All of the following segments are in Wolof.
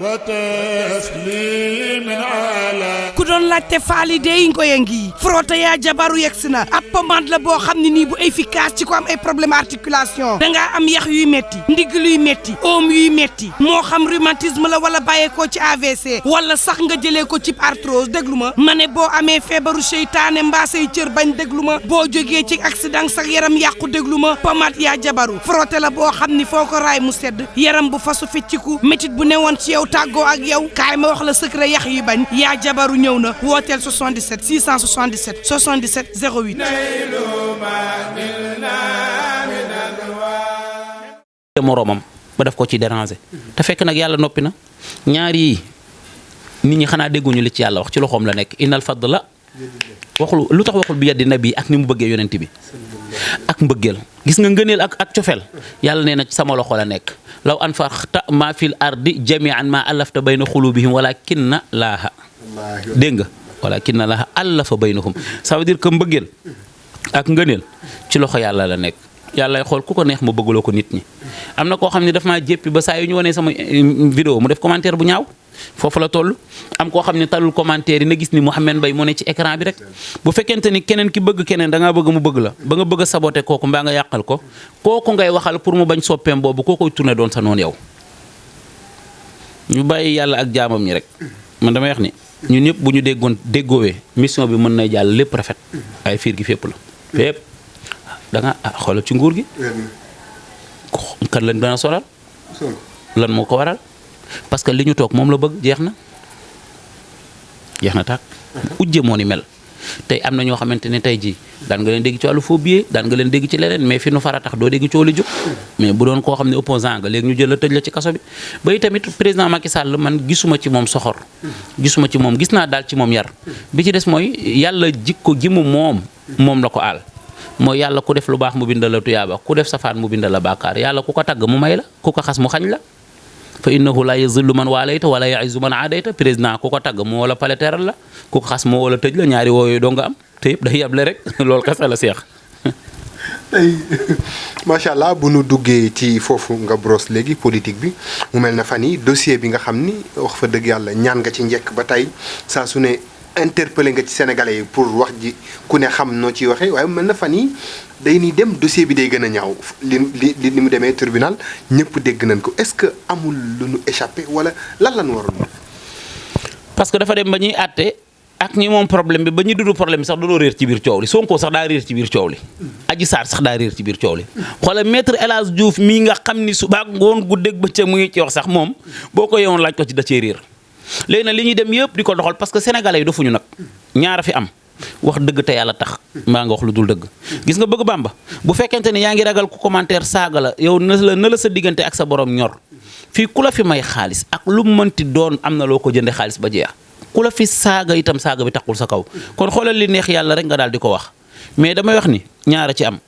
وتسليم على ku doon laajte faali dey ngoye ngi frotté yaa jabaru yegsi na ab pommade la boo xam ne nii bu efficace ci ko am ay problème articulation dangaa am yax yuy metti ndigg luy metti oom yuy metti moo xam rhumatisme la wala bàyyeekoo ci AVC wala sax nga jëlee ko ci arthrose déglu ma ne boo amee feebaru seytaane mbaa say cër bañ déglu ma boo jógee ci accident sax yaram yàqu déglu ma pommade yaa jabaru frotté la boo xam ni foo ko raay mu sedd yaram bu fasu fecciku métit bu newoon ci yow tàggoo ak yow kaay ma wax la secret yax yi bañ yaa jabaru ñëw na wooteel 77 677 77 08 moroomam ba daf ko ci déranger te fekk nag yàlla noppi na ñaar yi nit ñi xanaa dégguñu li ci yàlla wax ci loxoom la nekk innal fadla waxul lu tax waxul bi yaddi nabi ak ni mu bëggee yonent bi ak mbëggeel gis nga ngëneel ak cofeel yàlla nee na ci sama loxo la nekk law anfaqta ma fil ardi jami'an ma allafta bayna xulubihim walakinna laaha dégg nga walakinna laaha allafa baynahum ça veut dire que mbëggeel ak ngëneel ci loxo yàlla la nekk yàlla xool ku ko neex mu bëggaloo ko nit ñi am na koo xam ne daf maa jéppi ba saa yu ñu wanee sama vidéo mu def commentaire bu ñaaw foofu la toll am koo xam ne talul commentaire yi na gis ni Mouhamed Mbaye moo ne ci écran bi rek bu fekkente ni keneen ki bëgg keneen da ngaa bëgg mu bëgg la ba nga bëgg a saboté kooku mbaa nga yàqal ko kooku ngay waxal pour mu bañ soppeem boobu koo koy tourné doon sa noonu yow ñu bàyyi yàlla ak jaamam ñi rek man damay wax ni ñun ñëpp bu ñu déggoowee mission bi mën na jàll lépp rafet ay fiir gi fépp la fépp da nga xoolal ci nguur gi kan lañ gën a solal lan moo ko waral parce que li ñu toog moom la bëgg jeex na tàkk ujje moo ni mel tey am na ñoo xamante ne tey jii daan nga leen dégg ci wàllu faux billet daan nga leen dégg ci leneen mais fi nu fara tax doo dégg coow li jóg mais bu doon koo xam ne opposant nga léegi ñu jël la tëj la ci kaso bi bay tamit président Macky Sall man gisuma ci moom soxor gisuma ci moom gis naa daal ci moom yar bi ci des mooy yàlla jikko gi mu moom la ko aal mooy yàlla ku def lu baax mu bindal la tuyaaba ku def safaan mu bindal la bàkkaar yàlla ku ko tagg mu may la ku ko xas mu xañ la fa innahu la yazillu man waalayta wala yaizzu man aadayta président ku ko tagg moo wala pale teral la ku ko xas moo wala tëj la ñaari wooyooyu doo nga am te yëpp day yable rek loolu kese la seex tey macha allah bu nu duggee ci foofu nga brosse léegi politique bi mu mel na fan yi dossier bi nga xam ni wax fa dëgg yàlla ñaan nga ci njëkk ba tey saa su ne interpellé nga ci sénégalais yi pour wax ji ku ne xam noo ciy waxee waaye mu mel na fan yi day ni dem dossier bi day gën a ñaaw li mu demee tribunal ñëpp dégg nañ ko est-ce que amul lu nu échappé wala lan lan waroon parce que dafa dem ba ñuy àtte ak ñi moom problème bi ba ñuy dudd problème bi sax dañoo réer ci biir coow li Sonko sax daa réer ci biir coow li Adji Sarr sax daa réer ci biir coow li xoolal maître El Hadj Diouf mii nga xam ni suba ngoon guddeeg bëccëg mu ngi ci wax sax moom boo ko yewoon laaj ko ci da cee réer léegi nag li ñuy dem yëpp di ko doxal parce que sénégalais yi dofuñu nag ñaara fi am wax dëgg te yàlla tax mbaa nga wax lu dul dëgg gis nga bëgg Bàmba bu fekkente ni yaa ngi ragal ku commentaire saaga la yow na la sa diggante ak sa borom ñor fii ku la fi may xaalis ak lu mu mënti doon am na loo ko jënde xaalis ba jeex ku la fi saaga itam saaga bi taxul sa kaw kon xoolal li neex yàlla rek nga daal di ko wax mais damay wax ni ñaara ci am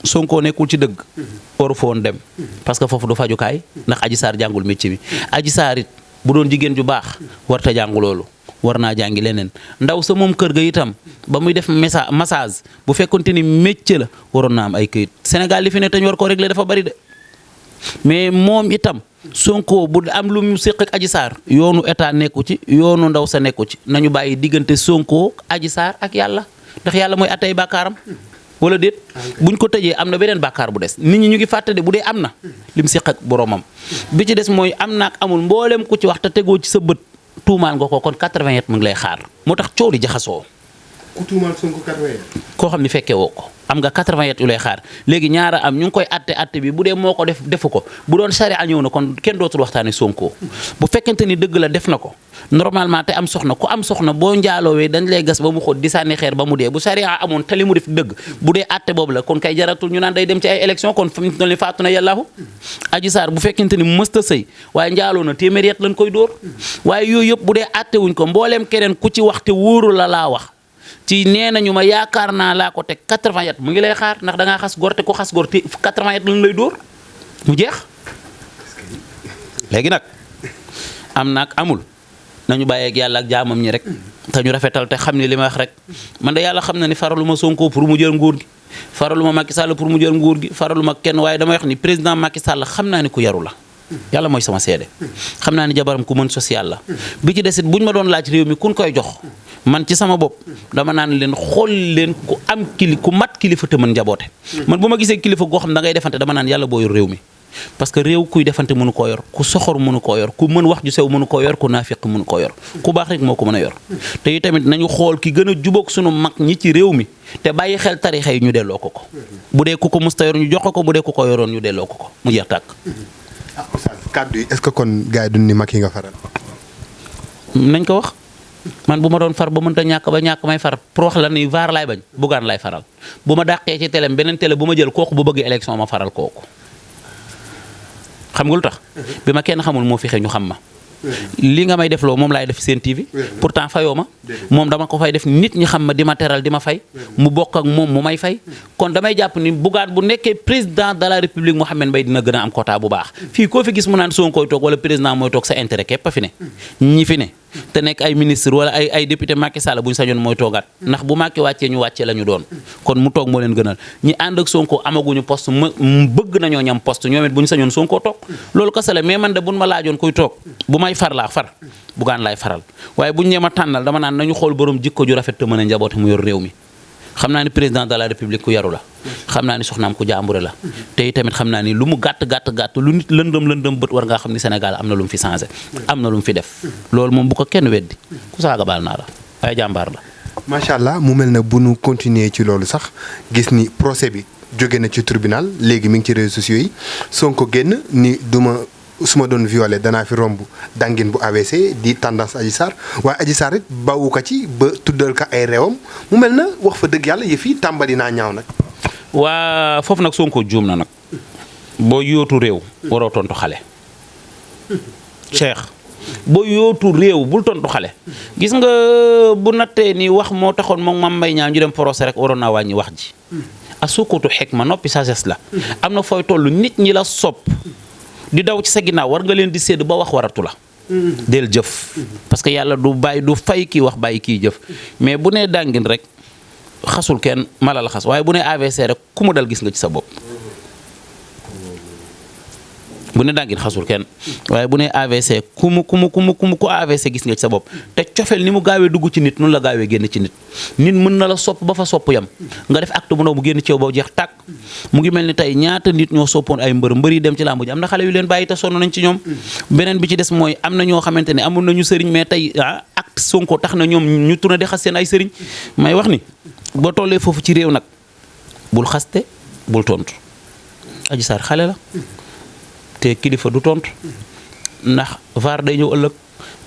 Sonko nekkul ci dëgg waru foon dem parce que foofu du fajukaay ndax Adji Sarr jàngul métier bi Adji Sarr it bu doon jigéen ju baax warta jàngu loolu war naa jàngi leneen ndaw sa moom kër ga itam ba muy def massage bu fekkonte ni métier la waroon naa am ay këyit Sénégal li fi ne te ñu war koo régler dafa bari de mais moom itam Sonko bu am lu mu séq ak Adji Sarr yoonu état nekku ci yoonu ndaw sa nekku ci nañu bàyyi diggante Sonko Adji Sarr ak yàlla ndax yàlla mooy attey bàkkaaram wala déet buñ ko tëjee am na beneen bàkkaar bu des nit ñi ñu ngi fàtte de bu dee am na lim séq ak boromam bi ci des mooy am na ak amul mboolem ku ci wax te tegoo ci sa bët tuumaal nga ko kon 80 mu ngi lay xaar moo tax coow li jaxasoo. ku tuumaal Sonko 80. koo xam ni fekkee woo ko am nga 80 yu lay xaar léegi ñaara am ñu ngi koy atte bi bu dee moo ko defu ko bu doon sari a ñëw na kon kenn dootul waxtaane Sonko bu fekkente ni dëgg la def na ko normalement te am soxna ku am soxna boo njaaloowee dañ lay gas ba mu xóot di sànni xeer ba mu dee bu sari a amoon te li mu def dëgg bu dee atte boobu la kon kay jaratul ñu naan day dem ci ay élection kon fa mu ne faatu na yàllaahu Adji Sarr bu fekkente ni mësta sëy waaye njaaloo na téeméer yet lañ koy dóor waaye yooyu yëpp bu dee atte wuñ ko mbooleem keneen ku ci wax te wóoru la laa wax ci nee nañu ma yaakaar naa laa ko teg 80 yet mu ngi lay xaar ndax da ngaa xas góor te ko xas góor te 80 yet lañ lay dóor mu jeex léegi nag am naag amul nañu bàyyeeg yàlla ak jaamam ñi rek te ñu rafetal te xam ne li ma wax rek man de yàlla xam na ni faraluma Sonko pour mu jël nguur gi faraluma Macky Sall pour mu jël nguur gi faraluma kenn waaye dama wax ni président Macky Sall xam naa ni ku yaru la yàlla mooy sama seede xam naa ni jabaram ku mën social la bi ci desit buñ ma doon laaj réew mi kun koy jox man ci sama bopp dama naan leen xool leen ku am ku mat kilifa te mën njaboote man bu ma gisee kilifa goo xam da ngay defante dama naan yàlla boo yor réew mi parce que réew kuy defante mënu koo yor ku soxor mënu koo yor ku mën wax ju sew mënu koo yor ku naafiq mënu koo yor ku baax rek moo ko mën a yor te itamit nañu xool ki gën a jubóog sunu mag ñi ci réew mi te bàyyi xel tarixa yi ñu delloo ko bu dee ku ko musta yor ñu jox ko bu dee ku ko yoroon ñu delloo ko mu jeex tàkk. Oustaz kàddu yi est-ce que kon gars yi duñ ni mag yi nga faral. nañ ko wax man bu ma doon far ba mënta ñàkk ba ñàkk may far pour wax la ni vaar laay bañ Bougane laay faral bu ma dàqee ci télé beneen télé bu ma jël kooku bu bëgg élection ma faral kooku xam nga lu tax bi ma kenn xamul moo fi xëy ñu xam ma li nga may def loo moom laay def seen TV pourtant fayoo ma moom dama ko fay def nit ñi xam ma di ma teral di ma fay mu bokk ak moom mu may fay kon damay jàpp ni Bougane bu nekkee président de la république Mouhamed Mbaye dina gën a am quota bu baax fii koo fi gis mu naan Sonko koy toog wala président mooy toog sa intérêt képp a fi ne ñi fi ne te nekk ay ministre wala ay député Macky Sall bu ñu sañoon mooy toogaat ndax bu Macky wàccee ñu wàccee la ñu doon kon mu toog moo leen gënal ñi ànd ak Sonko amaguñu poste bëgg nañoo ñam poste ñoom it bu ñu sañoon Sonko toog loolu kese la mais man de buñ ma laajoon kuy toog bu may far laa far Bougane laay faral waaye buñ ñee ma tànnal dama naan nañu xool borom jikko ju rafet te mën a njaboote mu yor réew mi xam naa ni président de la république ku yaru la xam naa ni soxnaam ku jàmbure la te tamit xam naa ni lu mu gàtt lu nit lëndëm bët war ngaa xam ni Sénégal am na lu mu fi changé am na lu mu fi def loolu moom bu ko kenn weddi ku saaga baal naa la ay jàmbaar la. macha allah mu mel na bu nu continuer ci loolu sax gis ni procès bi jóge na ci tribunal léegi mi ngi ci réseaux sociaux yi Sonko génn ni duma su ma doon violé danaa fi romb dangin bu AVC di tendance Adji Sarr waaye Adji Sarr it bawu ko ci ba tuddal ko ay réewam mu mel na wax fa dëgg yàlla yëf yi tàmbali naa ñaaw nag. waa foofu nag Sonko juum na nag boo yóotu réew waroo tontu xale. Cheikh boo yóotu réew bul tontu xale. gis nga bu nattee ni wax moo taxoon moom Mame Mbaye Niang ñu dem procès rek waroon naa wàññi wax ji. a sukkutu xekma noppi sagesse la. am na fooy toll nit ñi la sopp di daw ci sa ginnaaw war nga leen di sédd ba wax waratu la. del jëf. parce que yàlla du fay kii wax bàyyi kii jëf mais bu nee dàngin rek xasul kenn mala la xas waaye bu nee AVC rek ku mu dal gis nga ci sa bopp. bu ne dàngin xasul kenn waaye bu ne AVC ku AVC gis nga ci sa bopp te cofeel ni mu gaawee dugg ci nit noonu la gaawee génn ci nit mën na la sopp ba fa sopp yam nga def acte bu ndaw bu génn ci yow ba jeex tàkk mu ngi mel ni tey ñaata nit ñoo soppoon ay mbër yi dem ci làmb ji am na xale yu leen bàyyi te sonn nañ ci ñoom beneen bi ci des mooy am na ñoo xamante ne amul nañu sëriñ mais tey acte Sonko tax na ñoom ñu tourné di xas seen ay sëriñ may wax ni boo tollee foofu ci réew nag bul xaste bul tontu Adji Sarr xale la te kilifa du tontu ndax VAR day ñëw ëllëg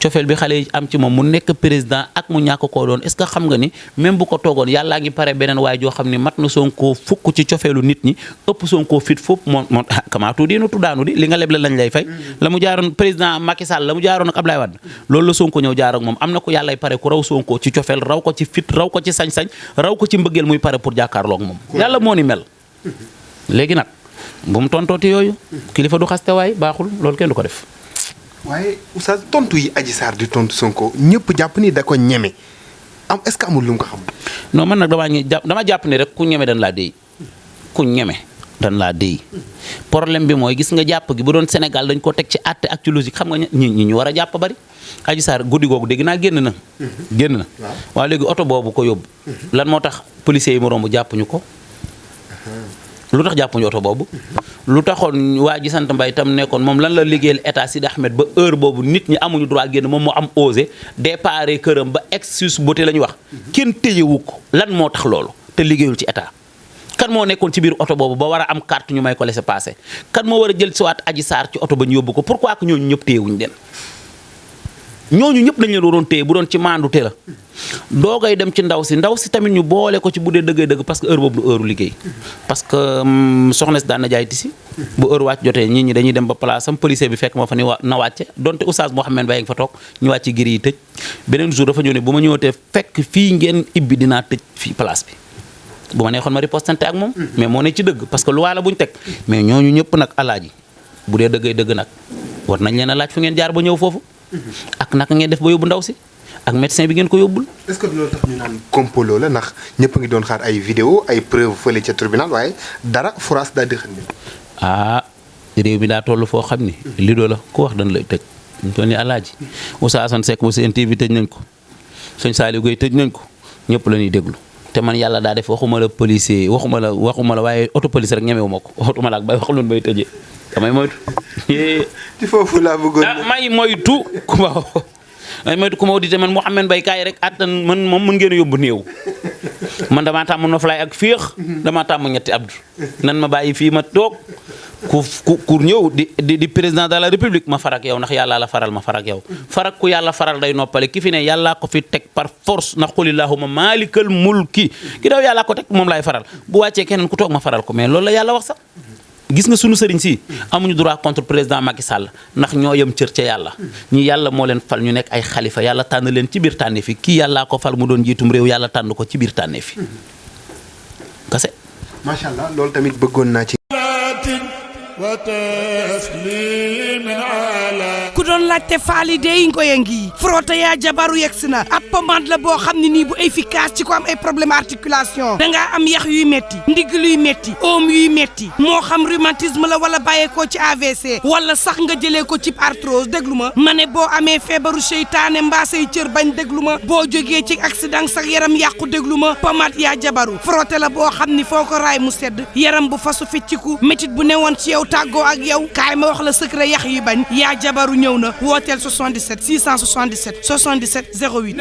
cofeel bi xale yi am ci moom mu nekk président ak mu ñàkk koo doon est-ce que xam nga ni même bu ko toogoon yàllaa ngi pare beneen waaye joo xam ni mat na Sonko fukk ci cofeelu nit ñi ëpp Sonko fit foofu moom kamaatu di nu tuddaanu di li nga leble lañ lay fay la mu jaaroon président Macky Sall la mu jaaroon ak Ablaye Wade loolu la Sonko ñëw jaar ak moom am na ko yàllay pare ku raw Sonko ci cofeel raw ko ci fit raw ko ci sañ-sañ raw ko ci mbëggeel muy pare pour jàkkaarloog moom yàlla moo ni mel léegi nag bu mu tontooti yooyu kilifa du xaste waay baaxul loolu kenn du ko def. waaye oustaz tontu yi Adji Sarr di tontu Sonko ñëpp jàpp ni da ko ñeme am est-ce que amul lu mu ko xam. non man nag dama jàpp ni rek ku ñeme dañ laa déy ku ñeme dañ laa déy problème bi mooy gis nga jàpp gi bu doon Sénégal dañ ko teg ci àtte ak ci logique xam nga ñi ñu war a jàpp bari. Adji Sarr guddi googu dégg naa génn na. génn na waaw léegi oto boobu ko yóbbu. lan moo tax policiers yi mu romb jàppuñu ko. lu tax jàppuñu oto boobu lu taxoon waa ji sant Mbaye tam nekkoon moom lan la liggéeyal état Sidi Ahmed ba heure boobu nit ñi amuñu droit génn moom moo am osé déparé këram ba ex beauté la ñu wax kenn téyewu ko lan moo tax loolu te liggéeyul ci état kan moo nekkoon ci biir oto boobu ba war a am carte ñu may ko laisser passer kan moo war a jël si waat Adji Sarr ci oto ba ñu yóbbu ko pourquoi que ñooñu ñëpp téyewuñu den ñooñu ñëpp dañ leen waroon téye bu doon ci maandu te la doogay dem ci ndaw si tamit ñu boole ko ci bu dee dëgg parce que heure boobu du heure liggéey parce que soxna si daan na jaay tisi bu heure wàcc jotee nit ñi dañuy dem ba place am policier bi fekk moo fa ni na wàcce donte oustaz Mouhamed Baye nga fa toog ñu wàcc giri yi tëj beneen jour dafa ñëw ne bu ma ñëwatee fekk fii ngeen ibbi dinaa tëj fii place bi bu ma neexoon ma ripostante ak moom mais moo ne ci dëgg parce que lu waala buñ teg mais ñooñu ñëpp nag alaaji bu dee dëgg nag war nañ leen a laaj fu ngeen jaar ba ñëw foofu ak naka ngeen def ba yóbbu ndaw si ak médecin bi ngeen ko yóbbul. est-ce que loolu tax ñu naan complot la ndax ñëpp a ngi doon xaar ay vidéo ay preuve fële ca tribunal waaye dara France daal di xëy. réew mi daa toll foo xam ni lido la ku wax dañ lay tëj ñu toll ni alaaji Oustaz Assane Seck bu Sen TV tëj nañ ko sëñ Saliou Gueye tëj nañ ko ñëpp la ñuy déglu te man yàlla daa def waxuma la policier waxuma la waaye auto police rek ñemewu ma ko waxuma la ak bay wax loolu bay tëjee damay moytu ci foofu laa bëggoon may moytu ku ma audité man Mouhamed Mbaye kaay rek attan man moom mën ngeen a yóbbu néew man damaa tàmm noflaay ak féex damaa tàmm ñetti abdu nan ma bàyyi fii ma toog ku ñëw di président de la république ma farak yow ndax yàlla la faral ma farak yow farak ku yàlla faral day noppale ki fi ne yàllaa ko fi teg par force ndax qulillahumma maalikal mulki ki daw yàllaa ko teg moom laay faral bu wàccee keneen ku toog ma faral ko mais loolu la yàlla wax sax gis nga sunu sëriñ si amuñu droit contre président Macky Sall ndax ñoo yem cër ca yàlla ñi yàlla moo leen fal ñu nekk ay xalifa yàlla tànn leen ci biir tànne fi kii yàllaa ko fal mu doon jiitum réew yàlla tànn ko ci biir tànne fi kase macha allah loolu tamit bëggoon naa ci ku doon laajte faali dey ngoye ngi frotté yaa jabaru yegsi na ab pommade la boo xam ne nii bu efficace ci ko am ay problème articulation dangaa am yax yuy metti ndigg luy metti oom yuy metti moo xam rhumatisme la wala bàyyeekoo ci AVC wala sax nga jëlee ko ci arthrose déglu ma ne boo amee feebaru seytaane mbaa say cër bañ déglu ma boo jógee ci accident sax yaram yàqu déglu ma pommade yaa jabaru frotté la boo xam ni foo ko raay mu sedd yaram bu fasu fecciku métit bu newoon ci yow tàggoo ak yow kaay ma wax la secret yax yi bañ yaa jabaru ñëw na wooteel 77 677 77 08